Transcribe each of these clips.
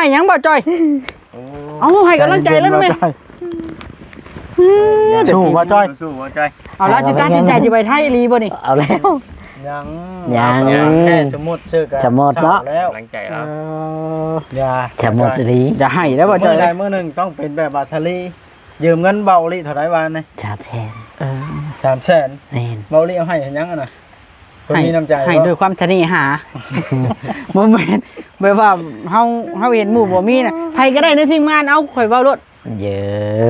ໃຫ້ຫຍັງບໍ່ຈ່ອຍ? ໂອ້ ເອົາ ໃຫ້ກຳລັງໃຈແລ້ວແມ່. ໃຈເຢັນໆ ບໍ່ຈ່ອຍ. ອືມ ສູ້ບໍ່ຈ່ອຍ? ສູ້ບໍ່ຈ່ອຍ? ເອົາລະ ຊິຕັດສິນໃຈຊິໄປໄທອີ່ຫຼີບໍ່ນີ້? ເອົາແລ້ວ ຍັງ ຍັງ ແຄ່ສົມມຸດຊື່ກັນ ສົມມຸດເນາະ ແລ້ວ ກຳລັງໃຈແລ້ວ. ເອີ ຢ່າ ສົມມຸດອີ່ຫຼີ ຢ່າໃຫ້ເດີບໍ່ຈ່ອຍ. ມື້ໃດມື້ໜຶ່ງຕ້ອງເປັນແບບວ່າທະລີ ຢືມເງິນເບົາລີເທົ່າໃດວານນີ້? ສາມແສນ. ເອີ ສາມແສນ. ແມ່ນ. ເບົາລີເອົາໃຫ້ເຮັດຫຍັງຫັ້ນນະ? ເພິ່ນມີນ້ຳໃຈ ໃຫ້ດ້ວຍຄວາມສະເໜ່ຫາ. ບໍ່ແມ່ນ ແບບວ່າເຮົາ ເຮົາເຫັນໝູ່ບໍ່ມີນະ ໃຜກໍໄດ້ໃນທີມງານ ເອົາ ຂ້ອຍເວົ້າໂລດ ຢື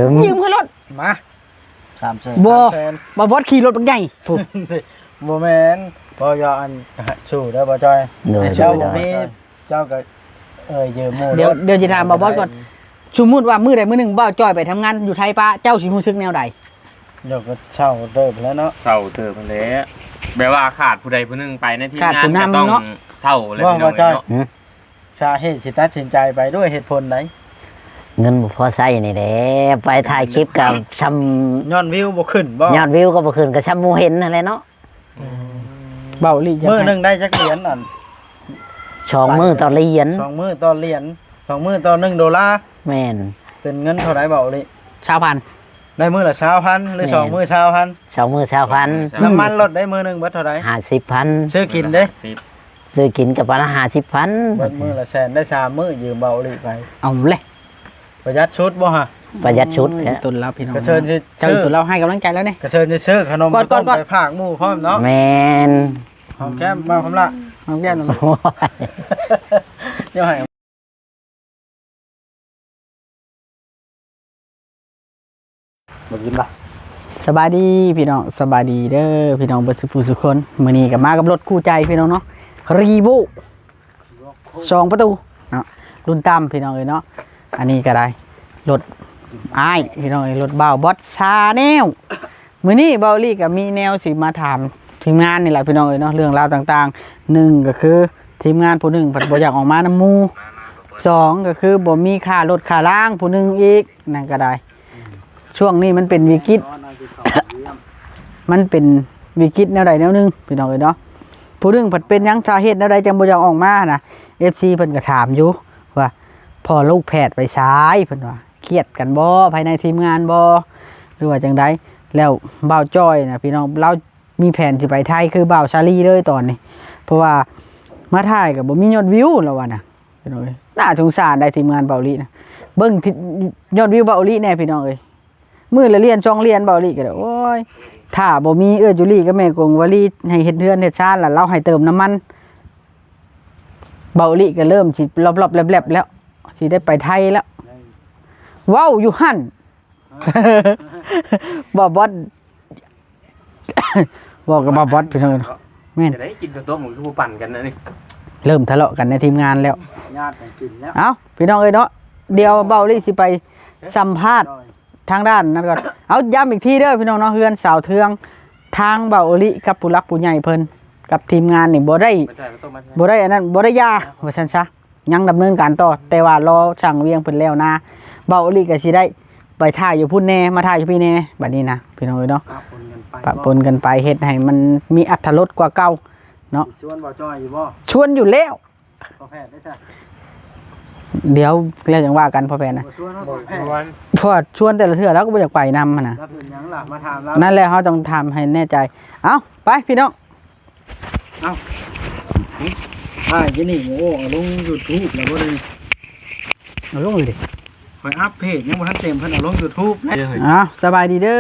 ມ ຢືມຂ້ອຍໂລດ ມາ ສາມແສນ. ບໍ່ ສາມແສນ ບໍ່ ບໍ່ຂີ່ລົດບັກໃຫຍ່ພຸ້ນ. ບໍ່ແມ່ນ ບໍ່ຢາກອັນ ສູ້ເດີບໍ່ຈ່ອຍ. ໂດຍ ເຈົ້າບໍ່ມີ ໂດຍ ເຈົ້າກໍ ເອີ ຢືມໝູ່ ດຽວ ໂລດ ດຽວຊິຖາມບ່າວບອດກ່ອນ. ສົມມຸດວ່າມື້ໃດມື້ໜຶ່ງບ່າວຈ່ອຍໄປທຳງານຢູ່ໄທປະ ເຈົ້າຊິຮູ້ສຶກແນວໃດ? ດຽວກໍເສົ້າເຕີບແລ້ວເນາະ ເສົ້າເຕີບຫັ້ນແຫຼະ. ແບບວ່າຂາດຜູ້ໃດຜູ້ໜຶ່ງໄປໃນທີມງານ ຂາດຜູ້ນຳ ກໍຕ້ອງ ເນາະ ເສົ້າແຫຼະ ບໍ່ ພີ່ນ້ອງເອີຍເນາະ. ຫືມ ສາເຫດທີ່ຕັດສິນໃຈໄປດ້ວຍເຫດຜົນໃດ? ເງິນບໍ່ພໍໃຊ້ນີ້ແຫຼະ ໄປຖ່າຍຄລິບກໍຊ່ຳ ຍອດວິວບໍ່ຂຶ້ນບໍ່? ຍອດວິວກໍບໍ່ຂຶ້ນ ກໍຊ່ຳໝູ່ເຫັນຫັ້ນແຫຼະເນາະ. ອືມ ເບົາລີ ມື້ໜຶ່ງໄດ້ຈັກຫຼຽນ? ອັນ ສອງມື້ຕໍ່ຫຼຽນ ສອງມື້ຕໍ່ຫຼຽນ ສອງມື້ຕໍ່ໜຶ່ງໂດລາ. ແມ່ນ. ເປັນເງິນເທົ່າໃດເບົາລີ? ຊາວພັນ. ໄດ້ມື້ລະຊາວພັນ ຫຼື ແມ່ນ ສອງມື້ຊາວພັນ? ສອງມື້ຊາວພັນ. ນ້ຳມັນລົດໄດ້ມື້ໜຶ່ງເບິດເທົ່າໃດ? ຫ້າສິບພັນ. ຊື້ກິນເດ້? ຫ້າສິບ. ຊື້ກິນກໍປານຫ້າສິບພັນ. ເບິດມື້ລະແສນ ໄດ້ສາມມື້ຢືມເບົາລີໄປ. ເອົາແຫຼະ ປະຢັດສຸດບໍ່ຫະ? ປະຢັດສຸດແຫຼະ. ຕົ້ນລາວພີ່ນ້ອງ ກະເຊີນຊິ ເຈົ້າຕົ້ນລາວໃຫ້ກຳລັງໃຈແລ້ວນີ້ ກະເຊີນຊິຊື້ຂະໜົມ ກ່ອນ ກ່ອນ ໄປຝາກໝູ່ພ້ອມເນາະ. ແມ່ນ. ຫອມແກ້ມບ່າວຄຳລະ ຫອມແກ້ມ. ໂອ້ຍ ຢ່າໃຫ້ ບໍ່ກິນລະ. ສະບາຍດີພີ່ນ້ອງ ສະບາຍດີເດີພີ່ນ້ອງເບິດສູ່ຜູ້ສູ່ຄົນ. ມື້ນີ້ກໍມາກັບລົດຄູ່ໃຈພີ່ນ້ອງເນາະ ຣີໂວ້ ສອງປະຕູເນາະ ລຸ້ນຕ່ຳພີ່ນ້ອງເອີຍເນາະ. ອັນນີ້ກໍໄດ້ລົດອ້າຍພີ່ນ້ອງເອີຍ ລົດບ່າວບອດຊາແນວ. ມື້ນີ້ເບົາລີກໍມີແນວຊິມາຖາມທີມງານນີ້ແຫຼະພີ່ນ້ອງເອີຍເນາະ ເລື່ອງລາວຕ່າງໆ. ໜຶ່ງກໍຄືທີມງານຜູ້ໜຶ່ງເພິ່ນບໍ່ຢາກອອກມານຳໝູ່ ສອງກໍຄືບໍ່ມີຄ່າລົດຄ່າລາງຜູ້ໜຶ່ງອີກ ນັ້ນກໍໄດ້. ຊ່ວງນີ້ມັນເປັນວິກິດ ມັນເປັນວິກິດແນວໃດແນວໜຶ່ງພີ່ນ້ອງເອີຍເນາະ. ຜູ້ໜຶ່ງເພິ່ນເປັນຫຍັງ ສາເຫດແນວໃດຈັ່ງບໍ່ຢາກອອກມານະ ເອັຟຊີ ເພິ່ນກໍຖາມຢູ່ວ່າ ພໍ່ລູກແພດໄປໃສ ເພິ່ນວ່າ ຄຽດກັນບໍ່ ພາຍໃນທີມງານບໍ່ ຫຼືວ່າຈັ່ງໃດ. ແລ້ວບ່າວຈ້ອຍນະພີ່ນ້ອງ ລາວມີແຜນຊິໄປໄທຄືບ່າວຊາລີເລີຍຕອນນີ້ ເພາະວ່າມາຖ່າຍກໍບໍ່ມີຍອດວິວ ລາວວ່ານະ. ພີ່ນ້ອງເອີຍ ໜ້າສົງສານໄດ໋ທີມງານເບົາລີນະ ເບິ່ງຍອດວິວເບົາລີແດ່ພີ່ນ້ອງເອີຍ. ມື້ລະຫຼຽນສອງຫຼຽນເບົາລີກໍໄດ້. ໂອ້ຍ ຖ້າບໍ່ມີເອື້ອຍຈູລີກັບແມ່ກົງວາລີໃຫ້ເຮັດເຮືອນເຮັດຊານລະ ລາວໃຫ້ເຕີມນ້ຳມັນ ເບົາລີກໍເລີ່ມຊິລອບໆແລັບໆແລ້ວ ຊິໄດ້ໄປໄທແລ້ວ. ເວົ້າຢູ່ຫັ້ນ ບໍ່ບອດ ເວົ້າກັບບ່າວບອດພີ່ນ້ອງເນາະ. ແມ່ນ ຈະໄດ້ກິນເຂົ້າຕົ້ມ ຄືບໍ່ປັ່ນກັນນະນີ້ ເລີ່ມທະເລາະກັນໃນທີມງານແລ້ວ ຍາດກັນກິນແລ້ວ. ເອົ້າ ພີ່ນ້ອງເອີຍເນາະ ດຽວເບົາລີຊິໄປສຳພາດທາງດ້ານນັ້ນກ່ອນ. ເອົາ ຢ້ຳອີກທີເດີພີ່ນ້ອງເນາະ ເຮືອນສາວເທືອງ ທາງເບົາລີກັບຜູ້ຫຼັກຜູ້ໃຫຍ່ເພິ່ນ ກັບທີມງານນີ້ບໍ່ໄດ້ ບໍ່ໄດ້ອັນນັ້ນ ບໍ່ໄດ້ຢ່າ ວ່າຊັ້ນຊະ. ຍັງດຳເນີນການຕໍ່ ແຕ່ວ່າລໍຊ່າງວຽງເພິ່ນແລ້ວນາ ເບົາອີ່ຫຼີກໍຊິໄດ້ໄປຖ່າຍຢູ່ພຸ້ນແດ່ ມາຖ່າຍຢູ່ພີ້ແດ່ ບັດນີ້ນະ ພີ່ນ້ອງເອີຍເນາະ. ປະປົນກັນໄປ ປະປົນກັນໄປ ເຮັດໃຫ້ມັນມີອັດຖະລົດກວ່າເກົ່າເນາະ. ຊວນບໍ່ຈ້ອຍຢູ່ບໍ່? ຊວນຢູ່ແລ້ວ. ພໍ່ແພດໄດ້ຊະ? ດຽວແລ້ວຈັ່ງວ່າກັນ ພໍ່ແພດນະ. ບໍ່ຊວນ ພໍ່ແພດ ເພາະວ່າຊວນແຕ່ລະເທື່ອລາວກໍບໍ່ຢາກໄປນຳຫັ້ນນະ. ລາວເປັນຫຍັງລະ? ມາຖາມລາວ. ນັ້ນແຫຼະ ເຮົາຕ້ອງຖາມໃຫ້ແນ່ໃຈ. ເອົ້າ ໄປພີ່ນ້ອງ. ເອົ້າ ຖ່າຍຢູ່ນີ້ ໂອ້ ເອົາລົງຢູທູບແລ້ວບໍ່ນີ້? ເອົາລົງເລີຍ ຂ້ອຍອັບເພຈຍັງບໍ່ທັນເຕັມ ເພິ່ນເອົາລົງຢູທູບແລ້ວ. ເອົ້າ ສະບາຍດີເດີ.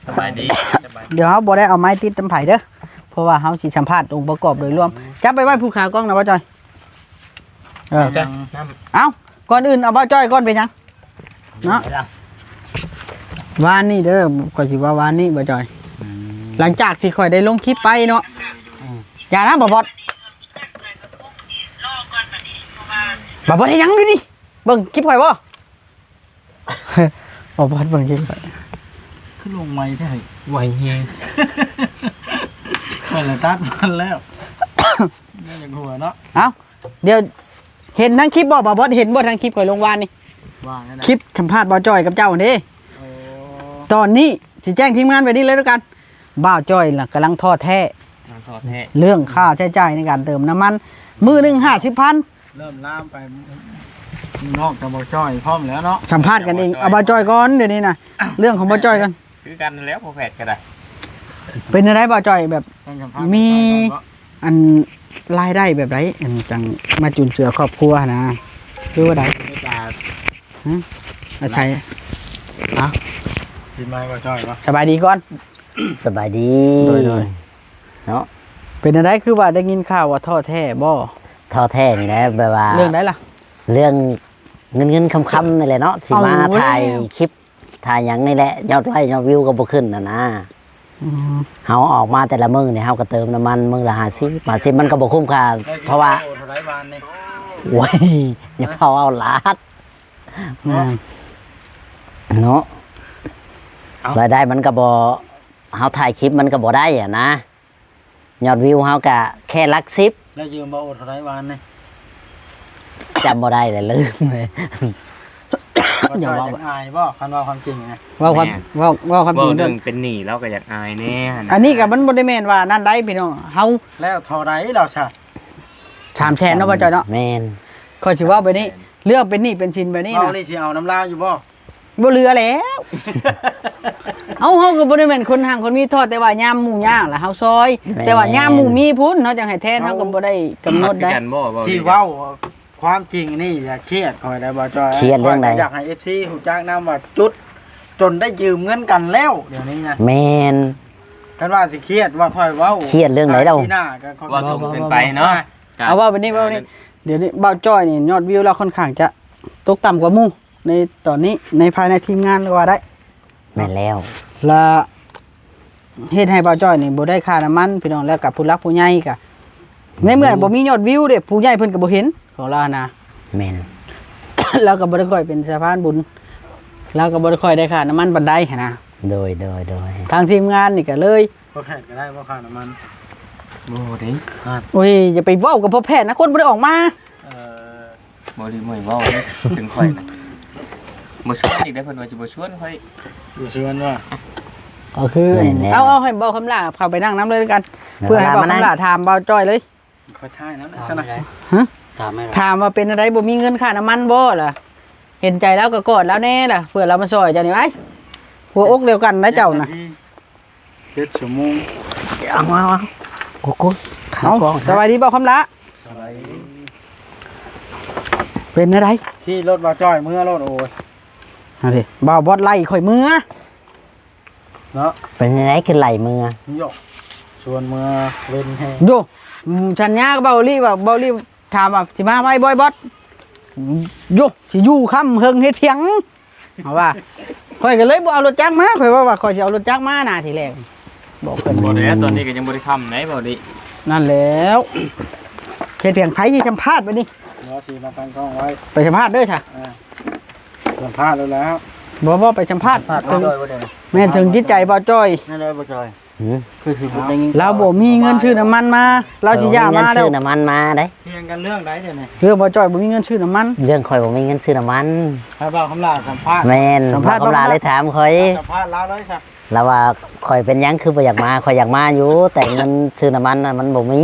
ສະບາຍດີ ສະບາຍດີ. ດຽວເຮົາບໍ່ໄດ້ເອົາໄມຕິດນຳໃຜເດີ ເພາະວ່າເຮົາຊິສຳພາດອົງປະກອບໂດຍລວມ. ຈັບໄປໄວ້ຜູ້ຂາກ້ອງນະ ບໍ່ຈ່ອຍ. ເອີ ເອົາ ກ່ອນອື່ນເອົາບ່າວຈ້ອຍກ່ອນ ເປັນຫຍັງ? ເນາະ ວານນີ້ເດີ ຂ້ອຍຊິວ່າວານນີ້ ບ່າວຈ້ອຍ. ອືມ ຫຼັງຈາກທີ່ຂ້ອຍໄດ້ລົງຄລິບໄປເນາະ. ອືມ ຢ່ານະ ບ່າວບອດ. ບ່າວບອດເຮັດຫຍັງຢູ່ນີ້? ເບິ່ງຄລິບຂ້ອຍບໍ່? ບ່າວບອດເບິ່ງຄລິບຂ້ອຍ. ຄືລົງໄວແທ້? ໄວແຮງ. ຂ້ອຍລະຕັດມັນແລ້ວ. ຢ່າຢາກຫົວເນາະ. ເອົ້າ ດຽວເຫັນທາງຄລິບບໍ່? ບ່າວບອດເຫັນບໍ່ທາງຄລິບຂ້ອຍລົງວານນີ້? ວ່າແນວໃດ? ຄລິບສຳພາດບ່າວຈ້ອຍກັບເຈົ້າຫັ້ນເດ້. ໂອ້ ຕອນນີ້ຊິແຈ້ງທີມງານແບບນີ້ເລີຍແລ້ວກັນ ບ່າວຈ້ອຍນະກຳລັງທໍ້ແທ້ ກຳລັງທໍ້ແທ້ ເລື່ອງຄ່າໃຊ້ຈ່າຍໃນການເຕີມນ້ຳມັນ ມື້ໜຶ່ງຫ້າສິບພັນ ເລີ່ມລາມໄປນອກຈາກບໍ່ຈ້ອຍພ້ອມແລ້ວເນາະ. ສຳພາດກັນເອງ. ເອົາບໍ່ຈ້ອຍກ່ອນດຽວນີ້ນະ. ເລື່ອງຂອງບໍ່ຈ້ອຍກ່ອນ. ຄືກັນແລ້ວ ພໍ່ແພດກໍໄດ້. ເປັນຈັ່ງໃດບໍ່ຈ້ອຍ ແບບ ມີອັນລາຍໄດ້ແບບໃດ ອັນຈັ່ງມາຈຸນເຈືອຄອບຄົວນະ ຫຼືວ່າໃດ? ຮະ? ອາໄສ ເອົາ ທີ່ມາບໍ່ຈ້ອຍເນາະ. ສະບາຍດີກ່ອນ. ສະບາຍດີ. ໂດຍໆ ເນາະ. ເປັນຈັ່ງໃດ ຄືວ່າໄດ້ຍິນຂ່າວວ່າທໍ້ແທ້ບໍ່? ທໍ້ແທ້ນີ້ແຫຼະ ແບບວ່າ ເລື່ອງໃດລະ? ເລື່ອງເງິນໆຄຳໆນີ້ແຫຼະເນາະ ທີ່ມາ ເອົາແລ້ວ ຖ່າຍຄລິບ ຖ່າຍຫຍັງນີ້ແຫຼະ ຍອດໄລ້ຍອດວິວກໍບໍ່ຂຶ້ນຫັ້ນນະ. ອືມ ເຮົາອອກມາແຕ່ລະມື້ນີ້ ເຮົາກໍເຕີມນ້ຳມັນມື້ລະຫ້າສິບ ຫ້າສິບ ມັນກໍບໍ່ຄຸ້ມຄ່າ ເພາະວ່າ ໄດ້ວານນີ້ ໂອ້ຍ ຢ່າເວົ້າເອົາຫຼາດ ແມ່ນ ເນາະ. ເອົາ ລາຍໄດ້ມັນກໍບໍ່ ເຮົາຖ່າຍຄລິບມັນກໍບໍ່ໄດ້ຫັ້ນນະ. ຍອດວິວເຮົາກະແຄ່ຫຼັກສິບ. ແລ້ວຢືມບໍ່ໂອເທົ່າໃດວານນີ້? ຈຳບໍ່ໄດ້ແລ້ວ ລືມເລີຍ. ບໍ່ ເຈົ້າ ເຈົ້າຢາກອາຍບໍ່ ຄັນເວົ້າຄວາມຈິງນະ? ເວົ້າຄວາມ ແມ່ນ ເວົ້າ ເວົ້າຄວາມຈິງ ເວົ້າເລື່ອງເປັນໜີ້ ລາວກໍຢາກອາຍແດ່ຫັ້ນນະ. ອັນນີ້ກໍມັນບໍ່ໄດ້ແມ່ນວ່ານັ້ນໃດພີ່ນ້ອງ ເຮົາ ແລ້ວເທົ່າໃດລາວຊະ? ສາມແສນເນາະ ບໍ່ຈ້ອຍເນາະ. ແມ່ນ ຂ້ອຍຊິເວົ້າແບບນີ້ ສາມແສນ ເລື່ອງເປັນໜີ້ເປັນສິນແບບນີ້ນະ ເວົ້ານີ້ຊິເອົານຳລາວຢູ່ບໍ່? ບໍ່ເຫຼືອແລ້ວ. ເອົ້າ ເຮົາກໍບໍ່ໄດ້ແມ່ນຄົນຮັ່ງຄົນມີ ທໍ້ແຕ່ວ່າຍາມໝູ່ຍາກລະເຮົາຊ່ອຍ. ແມ່ນ ແຕ່ວ່າຍາມໝູ່ມີພຸ້ນ ເຮົາຈັ່ງໃຫ້ແທນ ເຮົາກໍບໍ່ໄດ້ກຳນົດໄດ້. ທີ່ເວົ້າຄວາມຈິງນີ້ ຢ່າຄຽດຂ້ອຍໄດ້ບໍ່ຈ້ອຍ. ຄຽດເລື່ອງໃດ? ຂ້ອຍກໍຢາກໃຫ້ເອັຟຊີຮູ້ຈັກນຳວ່າ ຈຸດຈົນໄດ້ຢືມເງິນກັນແລ້ວ ດຽວນີ້ນະ. ແມ່ນ ຄັນວ່າຊິຄຽດວ່າຂ້ອຍເວົ້າ ຄຽດເລື່ອງໃດລາວ? ເວົ້າຕົງເກີນໄປເນາະ. ເອົາ ເວົ້າແບບນີ້ ເວົ້າແບບນີ້ ດຽວນີ້ບ່າວຈ້ອຍນີ້ຍອດວິວລາວຄ່ອນຂ້າງຈະຕົກຕ່ຳກວ່າໝູ່ ໃນຕອນນີ້ ໃນພາຍໃນທີມງານກໍວ່າໄດ້. ແມ່ນແລ້ວ ລະເຮັດໃຫ້ບ່າວຈ້ອຍນີ້ບໍ່ໄດ້ຄ່ານ້ຳມັນພີ່ນ້ອງ ແລ້ວກັບຜູ້ຫຼັກຜູ້ໃຫຍ່ກະ ໃນເມື່ອບໍ່ມີຍອດວິວເດ້ ຜູ້ໃຫຍ່ເພິ່ນກໍບໍ່ເຫັນຂອງລາວນະ. ແມ່ນ ລາວກໍບໍ່ໄດ້ຄ່ອຍເປັນສະພານບຸນ ລາວກໍບໍ່ໄດ້ຄ່ອຍໄດ້ຄ່ານ້ຳມັນປານໃດຫັ້ນນະ. ໂດຍ ໂດຍ ໂດຍ ທາງທີມງານນີ້ກໍເລີຍ ບໍ່ແພດກໍໄດ້ບໍ່ຄ່ານ້ຳມັນ. ບໍ່ເດ້. ໂອ້ຍ ຢ່າໄປເວົ້າກັບພໍ່ແພດນະ ຄົນບໍ່ໄດ້ອອກມາ. ເອີ ບໍ່ໄດ້ ບໍ່ໃຫ້ເວົ້າເດ້ ເຖິງຂ້ອຍນະ ບໍ່ຊວນອີກເດ້ ເພິ່ນວ່າຊິບໍ່ຊວນຂ້ອຍ. ບໍ່ຊວນວ່າ ກໍຄື ແມ່ນແລ້ວ ເອົາ ເອົາໃຫ້ເບົາຄຳຫຼ້າເຂົ້າໄປນັ່ງນຳເລີຍກັນ ເພື່ອໃຫ້ເບົາຄຳຫຼ້າຖາມເບົາຈ້ອຍເລີຍ. ຂ້ອຍຖ່າຍນຳຊັ້ນນະ. ຮະ? ຖາມວ່າ ຖາມວ່າເປັນຈັ່ງໃດ ບໍ່ມີເງິນຄ່ານ້ຳມັນບໍ່ລະ? ເຫັນໃຈລາວກໍກອດລາວແດ່ລະ ເພື່ອລາວມາຊ່ອຍເຈົ້ານີ້ໄວ້. ຫົວອົກດຽວກັນນະເຈົ້ານະ. ເຈັດຊົ່ວໂມງ. ເອົາ ເອົາ ເອົາ ໂກໂກ້ ຂາກອງ. ສະບາຍດີບໍ່ຄຳລະ? ສະບາຍດີ. ເປັນແນວໃດ? ຂີ່ລົດບ່າວຈ້ອຍເມືອໂລດ. ໂອ້ຍ ຫັ້ນເດ ບ່າວບອດໄລ່ຂ້ອຍເມືອເນາະ. ເປັນແນວໃດຄືໄລ່ເມືອ? ໂຍ ຊວນເມືອເວັນແຮງ. ໂຍ ອືມ ສັນຍາກັບບ່າວລີວ່າ ບ່າວລີຖາມວ່າ ຊິມາໄວບໍ່ບອດ? ໂຍ ຊິຢູ່ຄ່ຳເຮິງເຮັດພຽງ. ເຮົາວ່າ ຂ້ອຍກໍເລີຍບໍ່ເອົາລົດຈັກມາ ຂ້ອຍເວົ້າວ່າຂ້ອຍຊິເອົາລົດຈັກມານະ ທີແລກບອກເພິ່ນ. ບໍ່ແລ້ວ ຕອນນີ້ກໍຍັງບໍ່ໄດ້ຄ່ຳໃດ໋ ເວົ້າດິ. ນັ້ນແຫຼ້ວ ເຮັດພຽງໃຜຊິສຳພາດບັດນີ້. ບໍ່ ຊິມາຕັ້ງກ້ອງໄວ້ ໄປສຳພາດເດີຊະ. ອ່າ ສຳພາດແລ້ວແຫຼ້ວ. ບໍ່ ບໍ່ ໄປສຳພາດ ສຳພາດ ເຖິງ ແມ່ນເຖິງຈິດໃຈບ່າວຈ້ອຍ. ນັ້ນແຫຼະບ່າວຈ້ອຍ. ຫືມ ຄືຊິບໍ່ໄດ້ຍິນ ລາວບໍ່ມີເງິນຊື້ນ້ຳມັນມາ ລາວຊິຢ່າມາແລ້ວ. ບໍ່ມີເງິນຊື້ນ້ຳມັນມາເດ້. ຖຽງກັນເລື່ອງໃດດຽວນີ້? ເລື່ອງບ່າວຈ້ອຍບໍ່ມີເງິນຊື້ນ້ຳມັນ. ເລື່ອງຂ້ອຍບໍ່ມີເງິນຊື້ນ້ຳມັນ. ໃຫ້ບ່າວຄຳຫຼ້າສຳພາດ. ແມ່ນ ບ່າວຄຳຫຼ້າເລີຍຖາມຂ້ອຍ. ສຳພາດລາວເລີຍຊະ. ລາວວ່າຂ້ອຍເປັນຫຍັງຄືບໍ່ຢາກມາ? ຂ້ອຍຢາກມາຢູ່ ແຕ່ເງິນຊື້ນ້ຳມັນນະມັນບໍ່ມີ.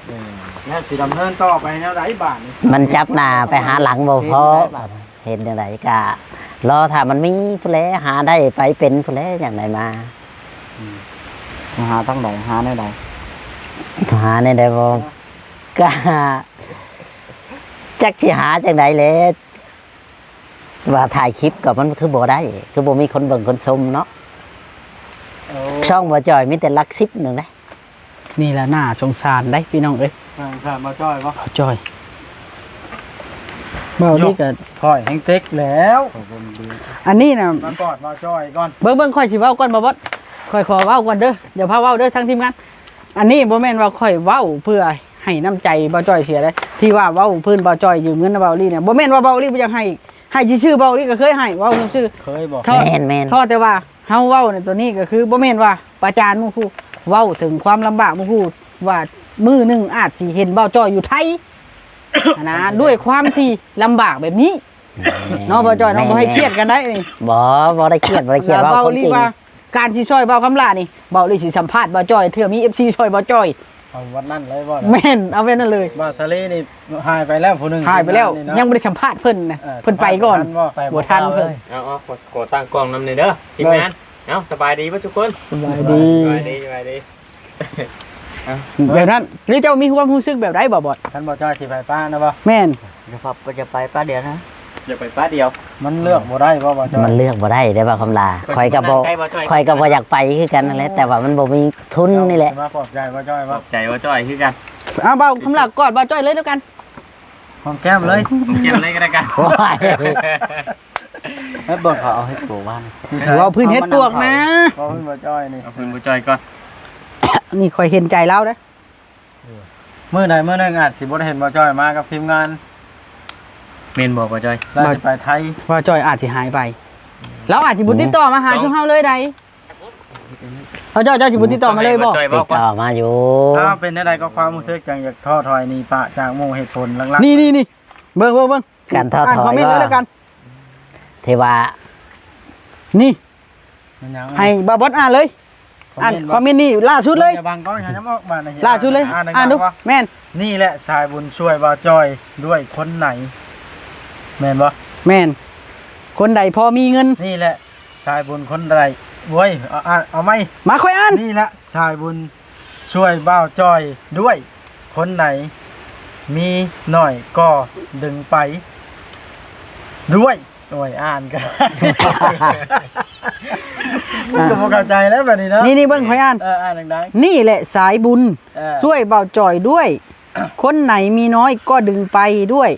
ເອີ ແລ້ວຊິດຳເນີນຕໍ່ໄປແນວໃດບາດນີ້? ມັນຈັບໜ້າໄປຫາຫຼັງບໍ່ພໍ. ເຮັດແນວໃດກະລໍຖ້າມັນມີພຸ້ນແຫຼະ ຫາໄດ້ໄປເປັນພຸ້ນແຫຼະ ຈັ່ງໄດ້ມາ. ອືມ ຫາທາງໃດ? ຫາແນວໃດ? ຫາແນວໃດບໍ່? ກະຈັກຊິຫາຈັ່ງໃດແຫຼະ ວ່າຖ່າຍຄລິບກໍມັນຄືບໍ່ໄດ້ ຄືບໍ່ມີຄົນເບິ່ງຄົນຊົມເນາະ. ໂອ້ ຊ່ອງບໍ່ຈ່ອຍມີແຕ່ຫຼັກສິບໜຶ່ງເດ້. ນີ້ລະໜ້າສົງສານໄດ໋ພີ່ນ້ອງເອີຍ. ໜ້າສົງສານບ່າວຈ້ອຍບໍ່? ບ່າວຈ້ອຍ ບ່າວນີ້ກໍ ຂ້ອຍແຮງເຕັກແລ້ວ. ອັນນີ້ນະ ມາກອດບ່າວຈ້ອຍກ່ອນ. ເບິ່ງໆ ຂ້ອຍຊິເວົ້າກ່ອນ ບໍ່ບອດ ຂ້ອຍຂໍເວົ້າກ່ອນເດີ ຢ່າພາເວົ້າເດີທາງທີມງານ. ອັນນີ້ບໍ່ແມ່ນວ່າຂ້ອຍເວົ້າເພື່ອໃຫ້ນ້ຳໃຈບ່າວຈ້ອຍເສຍເດ້ ທີ່ວ່າເວົ້າພື້ນບ່າວຈ້ອຍຢືມເງິນນຳບ່າວລີນະ ບໍ່ແມ່ນວ່າບ່າວລີບໍ່ຢາກໃຫ້ ໃຫ້ຊື່ໆ ບ່າວລີກໍເຄີຍໃຫ້ ເວົ້າຊື່ໆ. ເຄີຍບໍ່? ແມ່ນໆ ເພາະແຕ່ວ່າ ເຮົາເວົ້າໃນຕົວນີ້ກໍຄືບໍ່ແມ່ນວ່າປະຈານໝູ່ຄູ່ ເວົ້າເຖິງຄວາມລຳບາກໝູ່ຄູ່ວ່າ ມື້ໜຶ່ງອາດຊິເຫັນບ່າວຈ້ອຍຢູ່ໄທຫັ້ນນະ ດ້ວຍຄວາມທີ່ລຳບາກແບບນີ້ເນາະ ບ່າວຈ້ອຍເນາະ. ບໍ່ໃຫ້ຄຽດກັນໄດ໋ນີ້. ບໍ່ ບໍ່ໄດ້ຄຽດ ບໍ່ໄດ້ຄຽດ ເວົ້າຄວາມຈິງ. ການຊິຊ່ອຍບ່າວຄຳຫຼ້ານີ້ ບ່າວລີຊິສຳພາດບ່າວຈ້ອຍ ເທື່ອມີເອັຟຊີຊ່ອຍບ່າວຈ້ອຍ ເອົາວັນນັ້ນເລີຍບໍ່? ແມ່ນ ເອົາແບບນັ້ນເລີຍ. ບ່າວສາລີນີ້ຫາຍໄປແລ້ວຜູ້ໜຶ່ງ ຫາຍໄປແລ້ວ ທີມງານນີ້ເນາະ ຍັງບໍ່ໄດ້ສຳພາດເພິ່ນນະ. ເອີ ເພິ່ນໄປກ່ອນ ສຳພາດທັນບໍ່? ໄປບໍ່ທັນເພິ່ນ. ເອົາ ເອົາ ຂໍ ຂໍຕັ້ງກ້ອງນຳແດ່ເດີ ທີມງານ. ເອົາ ສະບາຍດີເບິດທຸກຄົນ ສະບາຍດີ ສະບາຍດີ ສະບາຍດີ. ເອົ້າ ແບບນັ້ນ ຫຼືເຈົ້າມີຄວາມຮູ້ສຶກແບບໃດບໍ່ບອດ? ຄັນບໍ່ຈ້ອຍຊິໄປປະນະບໍ່? ແມ່ນ ຈະພັບ ຈະໄປປະດຽວນະ ຢາກໄປປະດຽວ. ມັນເລືອກບໍ່ໄດ້ບໍ່ ບໍ່ຈ້ອຍ? ມັນເລືອກບໍ່ໄດ້ເດ້ບ່າວຄຳຫຼາ. ຂ້ອຍກໍບໍ່ ຂ້ອຍກໍບໍ່ຢາກໄປຄືກັນນັ້ນແຫຼະ ແຕ່ວ່າມັນບໍ່ມີທຶນນີ້ແຫຼະ. ເຈົ້າຊິມາປອບໃຈບໍ່ຈ້ອຍບໍ່? ປອບໃຈບໍ່ຈ້ອຍຄືກັນ. ເອົາ ບ່າວຄຳຫຼາກອດບ່າວຈ້ອຍເລີຍແລ້ວກັນ ຫອມແກ້ມເລີຍ ຫອມແກ້ມເລີຍກໍໄດ້ກັນ. ໂອ້ຍ ແລ້ວເບິ່ງເຂົາເອົາເຫັດປົວມານີ້ ເວົ້າພື້ນເຫັດປວກນະ ເວົ້າພື້ນບໍ່ຈ້ອຍນີ້ ເອົາພື້ນບໍ່ຈ້ອຍກ່ອນ. ນີ້ຂ້ອຍເຫັນໃຈລາວເດ້. ເອີ ມື້ໃດມື້ໜຶ່ງອາດຊິບໍ່ໄດ້ເຫັນບ່າວຈ້ອຍມາກັບທີມງານ. ແມ່ນບໍ່ບ່າວຈ້ອຍ? ລາວຊິໄປໄທ ບ່າວຈ້ອຍອາດຊິຫາຍໄປ ລາວອາດຊິບໍ່ຕິດຕໍ່ມາຫາ ອືມ ຊຸມເຮົາເລີຍໃດ. ເອົາ ເຈົ້າ ເຈົ້າຊິບໍ່ຕິດຕໍ່ມາເລີຍບໍ່? ຕິດຕໍ່ມາຢູ່. ອ້າວ ເປັນແນວໃດກໍຄວາມຮູ້ສຶກຈັ່ງຢາກທໍ້ຖອຍໜີປະຈາກໝູ່ ເຫດຜົນຫຼັກໆ? ນີ້ໆໆ ເບິ່ງ ເບິ່ງ ເບິ່ງ ການທໍ້ຖອຍ ອ່ານຄອມເມັນເລີຍແລ້ວກັນ ທີ່ວ່າ ນີ້ ແມ່ນຫຍັງ? ໃຫ້ບ່າວບອດອ່ານເລີຍ ຄອມເມັນ ອ່ານຄອມເມັນນີ້ລ່າສຸດເລີຍ ຢ່າບັງກ້ອງ ຢ່ານຳອອກມານະ ລ່າສຸດເລີຍ ອ່ານ ອ່ານດູ ແມ່ນ. ນີ້ແຫຼະສາຍບຸນຊ່ວຍບ່າວຈ້ອຍດ້ວຍຄົນໃນ ແມ່ນບໍ່? ແມ່ນ ຄົນໃດພໍມີເງິນ ນີ້ແຫຼະສາຍບຸນຄົນໃດ ໂອ້ຍ ເອົາ ເອົາໃໝ່ ມາຂ້ອຍອ່ານ ນີ້ແຫຼະສາຍບຸນ ຊ່ວຍບ່າວຈ້ອຍດ້ວຍ ຄົນໃດມີໜ້ອຍກໍດຶງໄປດ້ວຍ. ໂອ້ຍ ອ່ານກໍ ມັນກໍບໍ່ເຂົ້າໃຈແລ້ວບາດນີ້ເນາະ. ນີ້ໆ ເບິ່ງຂ້ອຍອ່ານ ເອີ ອ່ານດັງໆ ນີ້ແຫຼະສາຍບຸນ ເອີ ຊ່ວຍບ່າວຈ້ອຍດ້ວຍ ຄົນໃດມີນ້ອຍກໍດຶງໄປດ້ວຍ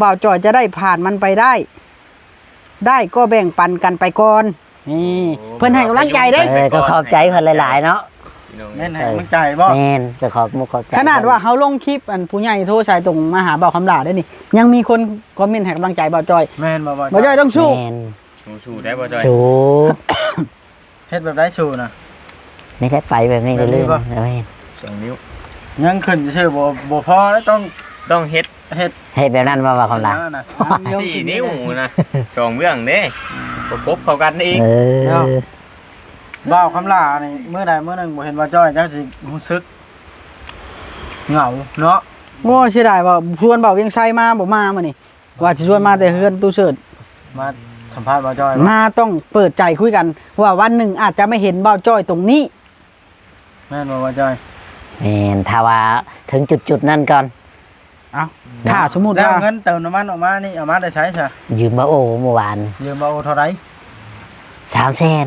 ບ່າວຈ້ອຍຈະໄດ້ຜ່ານມັນໄປໄດ້ ໄດ້ກໍແບ່ງປັນກັນໄປກ່ອນ. ນີ້ ໂອ້ ເພິ່ນໃຫ້ກຳລັງໃຈເດ້ ເອີ ກໍຂອບໃຈເພິ່ນຫຼາຍໆເນາະ ພີ່ນ້ອງ. ແມ່ນໃຫ້ກຳລັງໃຈບໍ່? ແມ່ນ ກໍຂອບມຸກຂອບໃຈ. ຂະໜາດວ່າເຮົາລົງຄລິບ ອັນຜູ້ໃຫຍ່ໂທສາຍຕົງມາຫາບ່າວຄຳຫຼາໄດ້ນີ້ ຍັງມີຄົນຄອມເມັນໃຫ້ກຳລັງໃຈບ່າວຈ້ອຍ. ແມ່ນບໍ່ບ່າວຈ້ອຍ? ຕ້ອງສູ້ ແມ່ນ ສູ້ໆ ໄດ້ບ່າວຈ້ອຍ ສູ້. ເຮັດແບບໃດສູ້ນະ? ນີ້ແຫຼະ ໄປແບບນີ້ເລື້ອຍໆ ແມ່ນ ສອງນິ້ວ ຍັງຂຶ້ນຊື່ໆ ບໍ່ ບໍ່ພໍແລ້ວ ຕ້ອງ ຕ້ອງເຮັດ ເຮັດ ເຮັດແບບນັ້ນບໍ່ ບ່າວຄຳຫຼາ? ສີ່ນິ້ວນະ ສອງເບື້ອງເດ້ ປະກົບເຂົ້າກັນອີກ. ເອີ ເນາະ ບ່າວຄຳຫຼານີ້ ມື້ໃດມື້ໜຶ່ງບໍ່ເຫັນບ່າວຈ້ອຍ ເຈົ້າຊິຮູ້ສຶກເຫງົາເນາະ. ໂອ້ ເສຍດາຍວ່າຊວນບ່າວວຽງໄຊມາ ບໍ່ມາມື້ນີ້. ວ່າຊິຊວນມາແຕ່ເຮືອນຕູ້ເສີດ ມາສຳພາດບ່າວຈ້ອຍ ມາຕ້ອງເປີດໃຈຄຸຍກັນ ວ່າວັນໜຶ່ງອາດຈະມາເຫັນບ່າວຈ້ອຍຕົງນີ້. ແມ່ນບໍ່ບ່າວຈ້ອຍ? ແມ່ນ ຖ້າວ່າເຖິງຈຸດໆນັ້ນກ່ອນ. ເອົ້າ ຖ້າສົມມຸດວ່າ ແລ້ວເງິນເຕີມນ້ຳມັນອອກມານີ້ ເອົາມາແຕ່ໃສຊະ? ຢືມບ່າວໂອມື້ວານ. ຢືມບ່າວໂອເທົ່າໃດ? ສາມແສນ.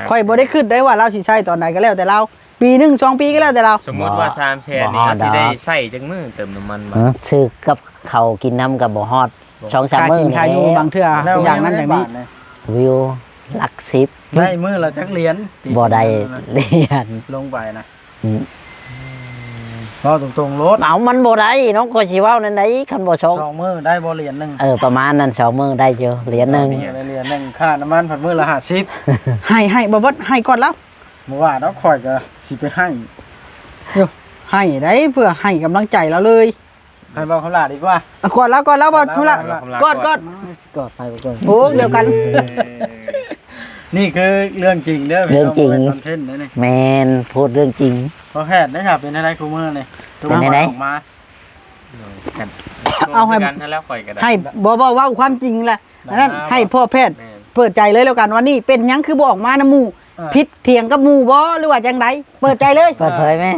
ຂ້ອຍບໍ່ໄດ້ຄິດໄດ້ວ່າລາວຊິໃຊ້ຕອນໃດ ກໍແລ້ວແຕ່ລາວ. ປີໜຶ່ງສອງປີກໍແລ້ວແຕ່ລາວ. ສົມມຸດວ່າ ບໍ່ ສາມແສນນີ້ ບໍ່ຮອດດອກ ເຮົາຊິໄດ້ໃຊ້ຈັກມື້ເຕີມນ້ຳມັນ? ເອີ ຊື້ກັບເຂົ້າກິນນຳກໍບໍ່ຮອດ ບໍ່ ສອງສາມມື້ນີ້ແຫຼະ. ຄ່າກິນຄ່າຢູ່ບາງເທື່ອ ຢ່າງນັ້ນຢ່າງນີ້ ວິວຫຼັກສິບ ໄດ້ມື້ລະຈັກຫຼຽນ? ບໍ່ໄດ້ຫຼຽນ ລົງໄປນະ. ອືມ ເວົ້າຕົງໆໂລດ. ເອົາ ມັນບໍ່ໄດ້ເນາະ ຂ້ອຍຊິເວົ້າແນວໃດ ຄັນບໍ່ສອງ ສອງມື້ໄດ້ບໍ່ຫຼຽນໜຶ່ງ? ເອີ ປະມານນັ້ນ ສອງມື້ໄດ້ຢູ່ຫຼຽນໜຶ່ງ. ໄດ້ຫຼຽນໜຶ່ງ ຄ່ານ້ຳມັນພັດມື້ລະຫ້າສິບ. ໃຫ້ ໃຫ້ ບໍ່ ບໍ່ ໃຫ້ກ່ອນລາວ. ບໍ່ວ່າດອກ ຂ້ອຍກໍຊິໄປໃຫ້ຢູ່ ໃຫ້ໄດ້ ເພື່ອໃຫ້ກຳລັງໃຈລາວເລີຍ. ໃຫ້ເວົ້າຄຳຫຼາດດີກວ່າ. ອ່ະ ກອດລາວ ກອດລາວ ເວົ້າຄຳຫຼາດ ກອດ ກອດ ກອດ ກອດໃຜບໍ່ກ່ອນ? ໂອ້ ດຽວກັນ. ນີ້ຄືເລື່ອງຈິງເດີ ເລື່ອງຈິງ ຄອນເທັນເດີນີ້. ແມ່ນ ໂພດເລື່ອງຈິງ. ພໍ່ແພດໄດ້ຖ້າເປັນຈັ່ງໃດຄູ່ມື້ນີ້ ເປັນຈັ່ງໃດ? ອອກມາ ເອົາໃຫ້ ຄືກັນຫັ້ນແຫຼະ ຂ້ອຍກໍໄດ້ ໃຫ້ ບໍ່ ບໍ່ ເວົ້າຄວາມຈິງແຫຼະ. ອັນນັ້ນໃຫ້ພໍ່ແພດ ແມ່ນ ເປີດໃຈເລີຍແລ້ວກັນ ວ່ານີ້ເປັນຫຍັງຄືບໍ່ອອກມານຳໝູ່? ເອີ ຜິດຖຽງກັບໝູ່ບໍ່ ຫຼືວ່າຈັ່ງໃດ? ເປີດໃຈເລີຍ ເປີດເຜີຍແມ່.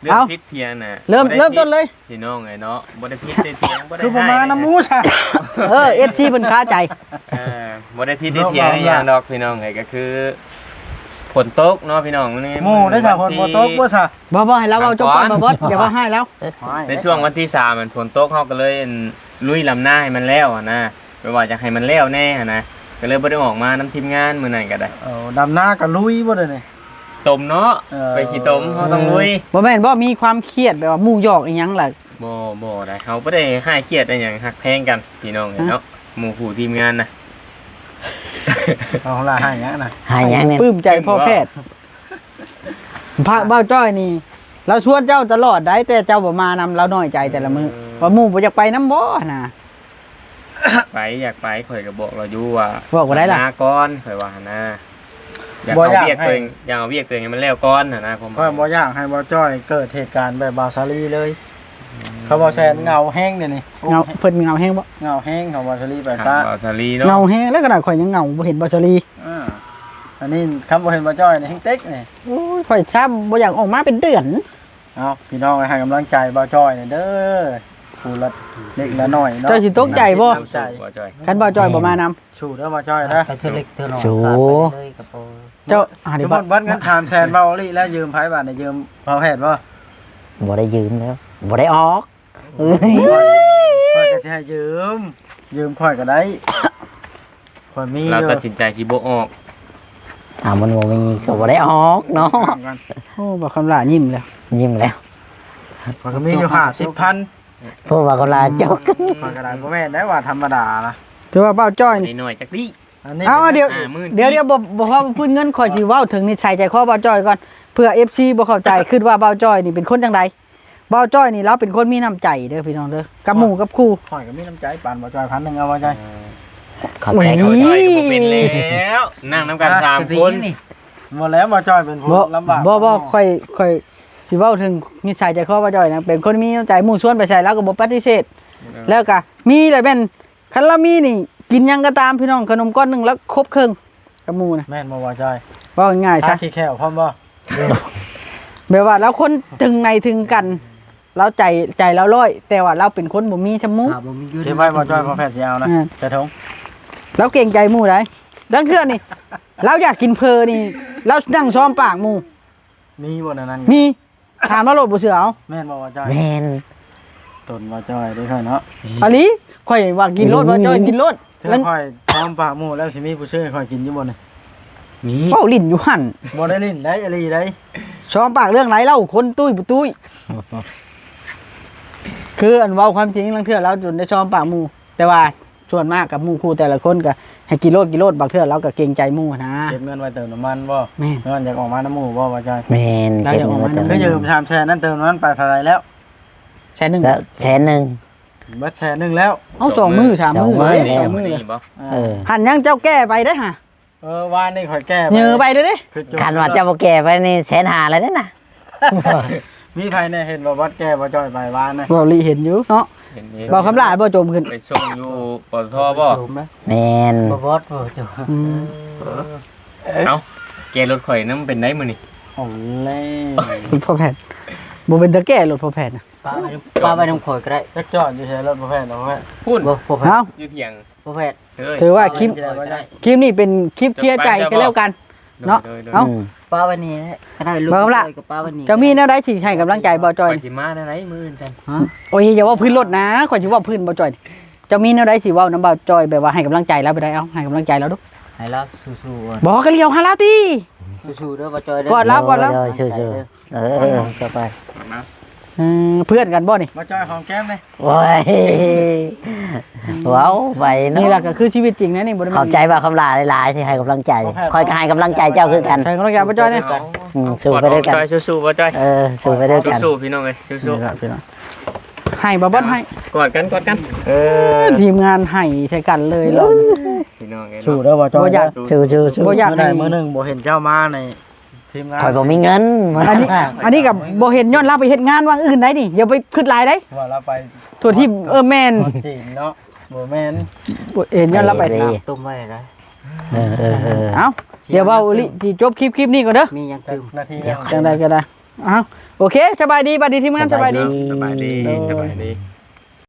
ເລື່ອງຜິດຖຽງນະ ເລີ່ມ ເລີ່ມຕົ້ນເລີຍ ພີ່ນ້ອງເອີຍເນາະ. ບໍ່ໄດ້ຜິດໄດ້ຖຽງ ບໍ່ໄດ້ ຄືບໍ່ມານຳໝູ່ຊະ. ເອີ ເອັຟຊີ ເພິ່ນຄາໃຈ. ເອີ ບໍ່ໄດ້ຜິດໄດ້ຖຽງອີ່ຫຍັງດອກ ພີ່ນ້ອງເອີຍ. ກໍຄືຝົນຕົກເນາະ ພີ່ນ້ອງ. ໝູ່ໄດ້ຊະ ຝົນບໍ່ຕົກບໍ່ຊະ? ບໍ່ ບໍ່ ໃຫ້ລາວເວົ້າຈົບກ່ອນ ບໍ່ ບໍ່ ຢ່າເວົ້າໃຫ້ລາວ. ໃນຊ່ວງວັນທີສາມ ມັນຝົນຕົກ ເຮົາກໍເລີຍ ອັນ ລຸຍດຳນາໃຫ້ມັນແລ້ວຫັ້ນນະ ແບບວ່າຢາກໃຫ້ມັນແລ້ວແດ່ຫັ້ນນະ ກໍເລີຍບໍ່ໄດ້ອອກມານຳທີມງານມື້ນັ້ນກໍໄດ້. ເອີ ດຳນາກໍລຸຍບໍ່ໄດ້ນີ້ ຕົມເນາະ. ເອີ ໄປຂີ້ຕົມ ເຮົາຕ້ອງລຸຍ. ບໍ່ແມ່ນບໍ່ ມີຄວາມຄຽດແບບວ່າໝູ່ຫຍອກອີ່ຫຍັງລະ? ບໍ່ ບໍ່ໄດ໋ ເຮົາບໍ່ໄດ້ຮ້າຍຄຽດອີ່ຫຍັງ ຮັກແພງກັນ ພີ່ນ້ອງເອີຍເນາະ. ໝູ່ຄູ່ທີມງານນະ ເອົາລະ ຮ້າຍຫຍັງນະ? ຮ້າຍຫຍັງນີ້? ປຶ້ມໃຈພໍ່ແພດ. ພະບ່າວຈ້ອຍນີ້ ລາວຊວນເຈົ້າຕະຫຼອດໄດ໋ ແຕ່ເຈົ້າບໍ່ມານຳ ລາວນ້ອຍໃຈແຕ່ລະມື້. ເອີ ວ່າໝູ່ບໍ່ຢາກໄປນຳບໍ່ຫັ້ນນະ? ໄປ ຢາກໄປ ຂ້ອຍກໍບອກລາວຢູ່ວ່າ ບອກບໍ່ໄດ້ລະ ມາກ່ອນ ຂ້ອຍວ່າຫັ້ນນະ. ຢາກເອົາວຽກຕົວເອງ ບໍ່ຢາກໃຫ້ ຢາກເອົາວຽກຕົວເອງໃຫ້ມັນແລ້ວກ່ອນຫັ້ນນະ ຄວາມໝາຍ ຂ້ອຍບໍ່ຢາກໃຫ້ບ່າວຈ້ອຍເກີດເຫດການແບບບ່າວສາລີເລີຍ. ອືມ ຄຳເວົ້າແຊນເຫງົາແຮງດຽວນີ້ ເຫງົາ ເພິ່ນເຫງົາແຮງບໍ່? ເຫງົາແຮງ ຄຳວ່າສາລີໄປ ຄັນ ປະ ບ່າວສາລີເນາະ ເຫງົາແຮງແລ້ວຂະໜາດຂ້ອຍຍັງເຫງົາ ບໍ່ເຫັນບ່າວສາລີ. ອ່າ ອັນນີ້ຄຳບໍ່ເຫັນບ່າວຈ້ອຍນີ້ແຮງເຕັກນີ້. ໂອ້ຍ ຂ້ອຍຊ້ຳ ບໍ່ຢາກອອກມາເປັນເດືອນ. ເອົາ ພີ່ນ້ອງໃຫ້ກຳລັງໃຈບ່າວຈ້ອຍແດ່ເດີ ຜູ້ລະເລັກລະນ້ອຍເນາະ ເຈົ້າຊິຕົກໃຈບໍ່? ກຳລັງໃຈ ບ່າວຈ້ອຍ ຄັນບ່າວຈ້ອຍບໍ່ມານຳ. ສູ້ເດີບ່າວຈ້ອຍເດີ ໄປເທື່ອເລັກເທື່ອນ້ອຍ ໂອ້ ຂາດໄປເລີຍກະໂປ. ເຈົ້າ ສົມມຸດເບິດເງິນສາມແສນ ເບົາອີ່ຫຼີແລ້ວ ຢືມໃຜບາດນີ້? ຢືມພໍ່ແພດບໍ່? ບໍ່ໄດ້ຢືມແລ້ວ ບໍ່ໄດ້ອອກ. ຂ້ອຍ ຂ້ອຍກໍຊິໃຫ້ຢືມ ຢືມຂ້ອຍກໍໄດ້ ຂ້ອຍມີຢູ່ ລາວຕັດສິນໃຈຊິບໍ່ອອກ. ອ້າວ ມັນບໍ່ມີກໍບໍ່ໄດ້ອອກເນາະ. ໂອ້ ບ່າວຄຳຫຼ້າຍິ້ມແລ້ວ ຍິ້ມແລ້ວ ຂ້ອຍກໍມີຢູ່ຫ້າສິບພັນ. ເພາະວ່າເຂົາລາຈົກ ຂ້ອຍກໍໄດ້ ບໍ່ແມ່ນໄດ້ວ່າທຳມະດານະ ຖືວ່າບ່າວຈ້ອຍນີ້ ນ້ອຍຈັກດີ້. ອັນນີ້ ເອົາ ເອົາ ດຽວ ຫ້າໝື່ນ ດຽວ ດຽວ ບໍ່ ບໍ່ພໍພື້ນເງິນ ຂ້ອຍຊິເວົ້າເຖິງນິໄສໃຈຄໍບ່າວຈ້ອຍກ່ອນ ເພື່ອເອັຟຊີບໍ່ເຂົ້າໃຈ ຄິດວ່າບ່າວຈ້ອຍນີ້ເປັນຄົນຈັ່ງໃດ. ບ່າວຈ້ອຍນີ້ລາວເປັນຄົນມີນ້ຳໃຈເດີພີ່ນ້ອງເດີ ກັບໝູ່ກັບຄູ່. ຂ້ອຍກໍມີນ້ຳໃຈປານບ່າວຈ້ອຍພັນໜຶ່ງ ເອົາບ່າວຈ້ອຍ. ຂອບໃຈ ໂອ້ຍ ຂອບໃຈ ກໍບໍ່ເປັນແລ້ວ ນັ່ງນຳກັນສາມຄົນ. ບໍ່ແລ້ວ ບ່າວຈ້ອຍເປັນຜູ້ລຳບາກ. ບໍ່ ບໍ່ ຂ້ອຍ ຂ້ອຍຊິເວົ້າເຖິງນິໄສໃຈຄໍບ່າວຈ້ອຍນະ ເປັນຄົນມີນ້ຳໃຈ ໝູ່ຊວນໄປໃສລາວກໍບໍ່ປະຕິເສດ. ເອີ ແລ້ວກໍມີແຫຼະແມ່ນ ຄັນລາວມີນີ້ ກິນຫຍັງກໍຕາມພີ່ນ້ອງ ຂະໜົມກ້ອນໜຶ່ງລາວຄົບເຄິ່ງກັບໝູ່ນະ. ແມ່ນບໍ່ບ່າວຈ້ອຍ? ເວົ້າງ່າຍໆຊະ ຖ້າຂີ້ແຂ້ວພ້ອມບໍ່? ແບບວ່າລາວຄົນເຖິງໃນເຖິງກັນ ລາວໃຈ ໃຈລາວຮ້ອຍ ແຕ່ວ່າລາວເປັນຄົນບໍ່ມີສ່ຳໝູ່. ຖ້າບໍ່ມີເງິນ ເກັບໄວ້ບ່າວຈ້ອຍ ພໍ່ແພດຊິເອົານະ. ອືມ ໃສ່ຖົງ ລາວເກງໃຈໝູ່ໃດ໋. ລາງເທື່ອນີ້ ລາວຢາກກິນເຝີນີ້ ລາວນັ່ງຊອມປາກໝູ່. ມີບໍ່ແນວນັ້ນ? ມີ. ຖາມລາວໂລດ ບໍ່ເຊື່ອເອົາ. ແມ່ນບໍ່ບ່າວຈ້ອຍ? ແມ່ນ. ຕົນບ່າວຈ້ອຍເດ້ຂ້ອຍເນາະ. ອີ່ຫຼີ ຂ້ອຍວ່າກິນໂລດ ອີ່ຫຼີ ບ່າວຈ້ອຍກິນໂລດ. ຖ້າຂ້ອຍຊອມປາກໝູ່ແລ້ວ ຊິມີຜູ້ຊື້ໃຫ້ຂ້ອຍກິນຢູ່ບໍ່ນີ້? ມີ ເວົ້າຫຼິ້ນຢູ່ຫັ້ນ. ບໍ່ໄດ້ຫຼິ້ນໄດ໋ ອີ່ຫຼີໄດ໋. ຊອມປາກເລື່ອງໃດເລົ່າ ຄົນຕຸ້ຍບໍ່ຕຸ້ຍ. ຄືອັນເວົ້າຄວາມຈິງ ລາງເທື່ອລາວຈົນໄດ້ຊອມປາກໝູ່ ແຕ່ວ່າ ສ່ວນມາກກັບໝູ່ຄູ່ແຕ່ລະຄົນກໍໃຫ້ກິນໂລດ ກິນໂລດ ບາງເທື່ອລາວກໍເກງໃຈໝູ່ຫັ້ນນະ. ເກັບເງິນໄວ້ເຕີມນ້ຳມັນບໍ່? ແມ່ນ. ເງິນຢາກອອກມານຳໝູ່ບໍ່ບ່າວຈ້ອຍ? ແມ່ນ. ລາວຢາກອອກມານຳໝູ່. ຄືຢືມສາມແສນນັ້ນ ເຕີມນ້ຳມັນໄປເທົ່າໃດແລ້ວ? ແສນໜຶ່ງ. ແສນໜຶ່ງ. ເບິດແສນໜຶ່ງແລ້ວ. ເອົ້າ ສອງມື້ ສາມມື້ ສອງມື້ແລ້ວ. ເອີ ຫັ້ນຍັງເຈົ້າແກ້ໄປເດ້ຫະ. ເອີ ວານນີ້ຂ້ອຍແກ້ໄປ ເຍີໄປເລີຍເດ້. ຄັນວ່າເຈົ້າບໍ່ແກ້ໄປນີ້ແສນຫ້າແລ້ວເດ້ນະ. ມີໃຜແດ່ເຫັນບໍ່ ບອດແກ້ບໍ່ຈ່ອຍໄປວານນະ? ເວົ້າລີເຫັນຢູ່ເນາະ. ເຫັນ ເຫັນ. ເວົ້າຄຳຫຼາຍບໍ່ ໂຈມຂຶ້ນ ໄປສົ່ງຢູ່ ປຕທ ບໍ່? ໂຈມນະ. ແມ່ນ. ບໍ່ບອດບໍ່ໂຈມ. ອືມ. ເອົ້າ ແກ້ລົດຂ້ອຍນຳເປັນໄດມື້ນີ້? ເອົາແລ້ວ ລົດພໍ່ແພດ ບໍ່ເປັນຕາແກ້ລົດພໍ່ແພດນະ. ປະໄວ້ ປະໄວ້ນຳຂ້ອຍກໍໄດ້. ຈັກຈອດຢູ່ໃສລົດພໍ່ແພດນະ? ພໍ່ແພດ ພຸ້ນ. ບໍ່ ພໍ່ແພດ ເອົ້າ ຢູ່ຖຽງ. ພໍ່ແພດ ເອີຍ ຖືວ່າຄລິບ ຄລິບນີ້ເປັນຄລິບເຄລີຍໃຈກັນແລ້ວກັນເນາະ. ໂດຍ ໂດຍ ເອົ້າ ອືມ ປະໄວ້ນີ້ກໍໄດ້ ລູກເອີຍ ກໍປະໄວ້ນີ້. ເຈົ້າມີແນວໃດຊິໃຫ້ກຳລັງໃຈບ່າວຈ່ອຍ? ຂ້ອຍຊິມາແນວໃດມື້ອື່ນຊັ້ນ? ຮະ? ໂອ້ຍ ຢ່າເວົ້າພື້ນລົດນະ ຂ້ອຍຊິເວົ້າພື້ນບ່າວຈ່ອຍ. ເຈົ້າມີແນວໃດຊິເວົ້ານຳບ່າວຈ່ອຍ ແບບວ່າໃຫ້ກຳລັງໃຈລາວໄປໄດ້? ເອົາ ໃຫ້ກຳລັງໃຈລາວດູ. ໃຫ້ລາວສູ້ໆ. ບໍ່ ກໍຫຼຽວຫາລາວຕິ. ສູ້ໆເດີບ່າວຈ່ອຍເດີ. ກອດລາວ ກອດລາວ. ໂດຍ ໂດຍ ສູ້ໆ. ເອີ ເອີ ເອີ ຕໍ່ໄປ. ເອີ ເພື່ອນກັນບໍ່ນີ້? ມາຈອຍຫອມແກ້ມເດ້. ໂອ້ຍ ເວົ້າໄປເນາະ. ນີ້ລະກໍຄືຊີວິດຈິງນະນີ້. ບໍ່ໄດ້ ຂອບໃຈບ່າວຄຳຫຼາຫຼາຍໆ ທີ່ໃຫ້ກຳລັງໃຈ. ຂ້ອຍກໍໃຫ້ກຳລັງໃຈເຈົ້າຄືກັນ. ໃຫ້ກຳລັງໃຈບ່າວຈອຍເນາະ. ອືມ ສູ້ໄປດ້ວຍກັນ. ຈອຍ ສູ້ໆ ບ່າວຈອຍ. ເອີ ສູ້ໄປດ້ວຍກັນ. ສູ້ໆ ພີ່ນ້ອງເອີຍ ສູ້ໆ. ນີ້ລະພີ່ນ້ອງ ໃຫ້ບ່າວບອດໃຫ້. ກອດກັນ ກອດກັນ. ເອີ ທີມງານໃຫ້ໃສ່ກັນເລີຍລະ. ພີ່ນ້ອງເອີຍ ສູ້ເດີບ່າວຈອຍ. ບໍ່ຢາກ ສູ້ໆໆ. ບໍ່ຢາກໃຫ້ ມື້ໃດມື້ໜຶ່ງບໍ່ເຫັນເຈົ້າມາໃນ ທີມງານ ຂ້ອຍບໍ່ມີເງິນ. ອັນນີ້ ອັນນີ້ກໍບໍ່ເຫັນ ຍ້ອນລາວໄປເຮັດງານວັງອື່ນໄດ໋ນີ້. ຢ່າໄປຄິດຫຼາຍໄດ໋ ວ່າລາວໄປທົ່ວທີບ. ເອີ ແມ່ນ. ຈີນເນາະ. ບໍ່ແມ່ນ ບໍ່ເຫັນ ຍ້ອນລາວໄປ ໄປເດ້ ຕົ້ມໄວ້ນະ. ເອີ ເອີ ເອີ ເອົາ ດຽວເວົ້າອີ່ຫຼີ ຊິຈົບຄລິບ ຄລິບນີ້ກ່ອນເດີ. ມີຫຍັງຕື່ມນາທີ ຈັ່ງໃດກໍໄດ້. ເອົ້າ ໂອເຄ ສະບາຍດີ ສະບາຍດີທີມງານ. ສະບາຍດີ ສະບາຍດີ ສະບາຍດີ.